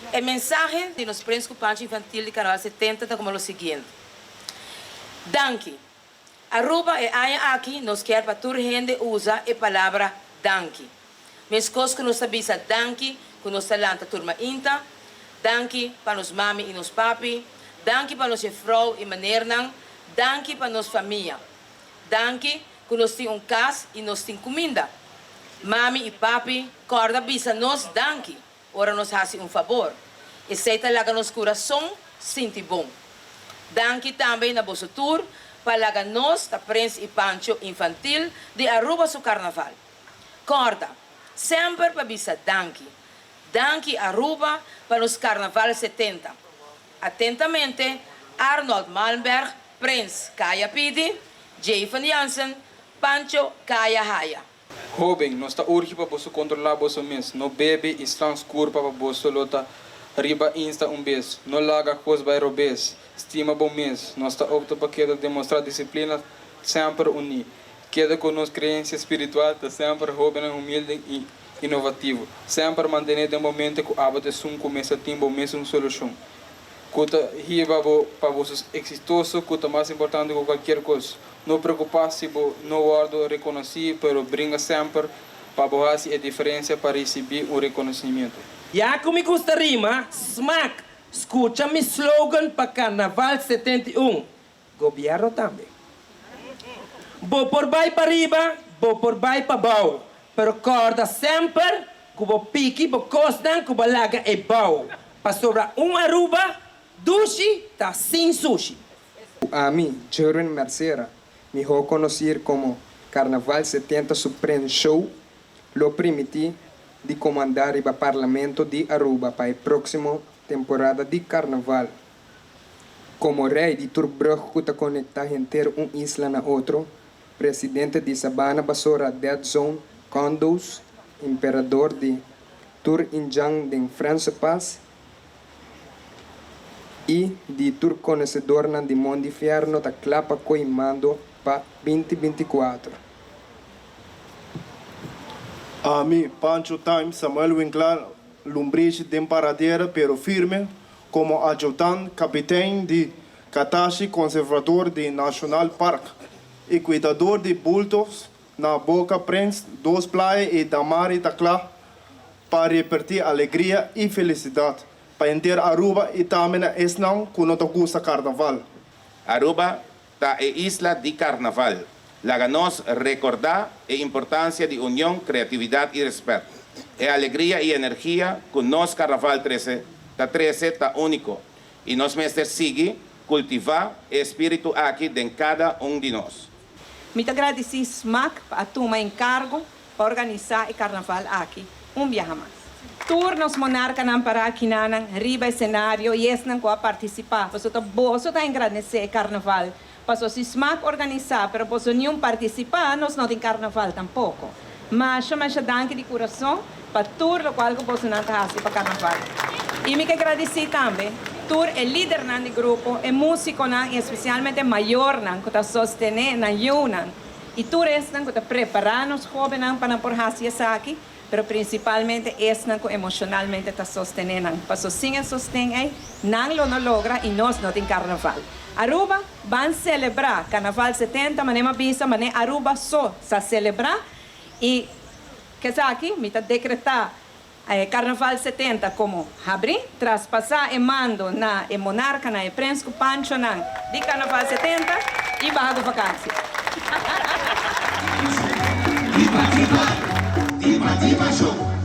E mensahe di nos Prins ku Pancho Infantil di Carnaval 70 ta komo lo siguiente, Danki. Aruba e aña aki nos kier pa tur hende usa e palabra danki. Meskos ku nos ta bisa danki ku nos ta lanta tur mainta, danki pa nos mami i nos papi, danki pa nos jefrou i menernan, danki pa nos famia. Danki ku nos tin un kas i nos tin kuminda. Mami i papi kòrda bisa nos danki ora nos hasi un fabor. Esei ta laga nos kurason sinti bon. Danki tambe na boso tur pa laga nos ta Prins i Pancho Infantil di Aruba su Karnaval. Kòrda semper pa bisa danki. Danki Aruba pa nos Karnaval 70. Atentamente, Arnold Malmberg, Prins Kaya Pidi, Javen Jansen, Pancho Kaya Haya. Hóben, nos ta urgi pa boso kontrolá boso mes, no bebe i slans kurpa pa boso lo ta riba Insta un bes, no laga kos bai robes, stima bo mes, nos ta opta pa keda demostrá disiplina semper uní, keda ku nos kreensia spiritual ta semper hóbennan humilde i inovativo, semper mantené den bo mente ku abo ta esun ku mester tin bo mesun solushon ku ta hiba bo pa boso eksitoso ku ta mas importante ku kualkier kos. No preocupa si bo no wordo reconoci, pero bringa semper pa bo haci e diferencia pa ricibi un reconocimiento. Ya cu mi gusta rima, smaak, scucha mi slogan pa Carnaval 71, Gobierno tambe. Bo por bay pariba, bo por bay pabao, pero corda semper cu bo piki bo cosnan cu bo laga eybao, pasobra un Aruba dushi ta sin sushi. Ami, Jerwin Mercera, mihó konosir komo Carnaval 70 Supreme Show, lo primití di komandá riba Parlamento di Aruba pa e próksimo temporada di Carnaval. Komo rei di tur brùg ku ta konektá henter un isla na otro, presidente di Sabana Basora Dead Zone Condos, emperador di tur indjan den Franse Pas, I di tur konosedornan di Mondi Fierno ta kla pa koi mando pa 2024. Ami, Pancho Time, Samuel Winklaar, Lumbrishi den paradera pero firme komo adjutant kapitein di Katashi Konservador di National Park i kuidador di bultogs na Boca Prins, Dos Playa i Damari ta kla pa reparti alegria y felicidad pa henter Aruba y tambe na esnan cu no ta gusta carnaval. Aruba ta e isla di carnaval. Laga nos recorda e importancia di union, creatividad y respet. E alegria y energia cu nos carnaval trece ta trece ta unico y nos mester sigui cultiva e espiritu aki den cada un di nos. Mi ta gradici Smaak pa a tuma encargo pa organisá e karnaval aki un biaha mas. Tur nos monarkanan pará akinanan riba e senario i esnan ku a partisipá, pasobra ta boso ta engrandesé e karnaval. Paso si smak organisá pero boso niun partisipá, nos no tin karnaval tampoko. Masha masha danki di kurason pa tur lokual ku bosonan ta hasi pa karnaval. I mi ke gradisí tambe tur e lidernan di grupo, e músikonan i espesialmente mayornan ku ta sostené nan yunan. I tur esnan ku ta prepará nos hóbennan pa nan por hasi esaki, pero prinsipalmente esnan ku emoshonalmente ta sostené nan. Paso sin e sosten ei, nan lo no logra i nos no tin karnaval. Aruba, ban selebrá Karnaval 70, mané m'a bisa, mané Aruba so sa selebrá i k'esaki mi ta dekretá E Carnaval 70 como habri, traspasa e mando na e monarcanan, e prens cu panchonan di Carnaval 70 y baha cu vakantie. Tipa tipa, tipa tipa show.